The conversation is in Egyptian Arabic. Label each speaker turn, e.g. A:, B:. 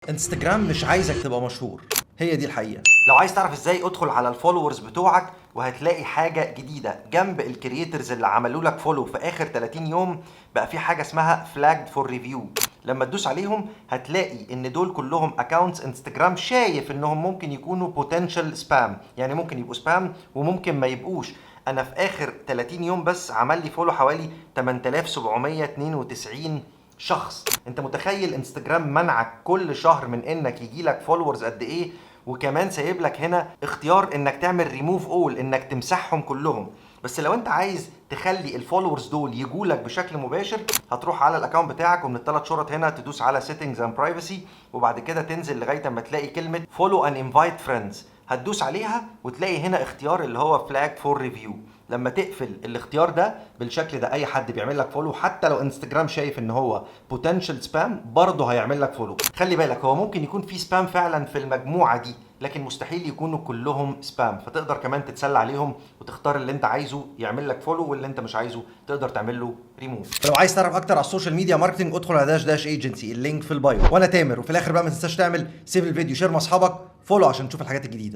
A: انستجرام مش عايزك تبقى مشهور، هي دي الحقيقة. لو عايز تعرف ازاي، ادخل على ال followers بتوعك وهتلاقي حاجة جديدة جنب ال creators اللي عملوا لك follow في اخر 30 يوم. بقى في حاجة اسمها flagged for review. لما تدوس عليهم هتلاقي ان دول كلهم accounts انستجرام شايف انهم ممكن يكونوا potential spam، يعني ممكن يبقوا spam وممكن ما يبقوش. انا في اخر 30 يوم بس عمل لي follow حوالي 8792 شخص. انت متخيل انستجرام منعك كل شهر من انك يجي لك followers قد ايه؟ وكمان سايب لك هنا اختيار انك تعمل ريموف اول، انك تمسحهم كلهم. بس لو انت عايز تخلي ال followers دول يجوا لك بشكل مباشر، هتروح على ال account بتاعك ومن الثلاث شرط هنا تدوس على settings and privacy، وبعد كده تنزل لغاية اما تلاقي كلمة follow and invite friends. هتدوس عليها وتلاقي هنا اختيار اللي هو flag for review. لما تقفل الاختيار ده بالشكل ده، اي حد بيعمل لك follow، حتى لو انستجرام شايف ان هو potential spam، برضه هيعمل لك follow. خلي بالك، هو ممكن يكون في spam فعلا في المجموعة دي، لكن مستحيل يكونوا كلهم spam. فتقدر كمان تتسلى عليهم وتختار اللي انت عايزه يعمل لك follow، واللي انت مش عايزه تقدر تعمل له ريموف. لو عايز تعرف اكتر على ال social media marketing، ادخل على داش داش agency، ال link في ال bio. وانا تامر، وفي الاخر بقى ما تنساش تعمل save الفيديو، share مع اصحابك، follow عشان تشوف الحاجات الجديده.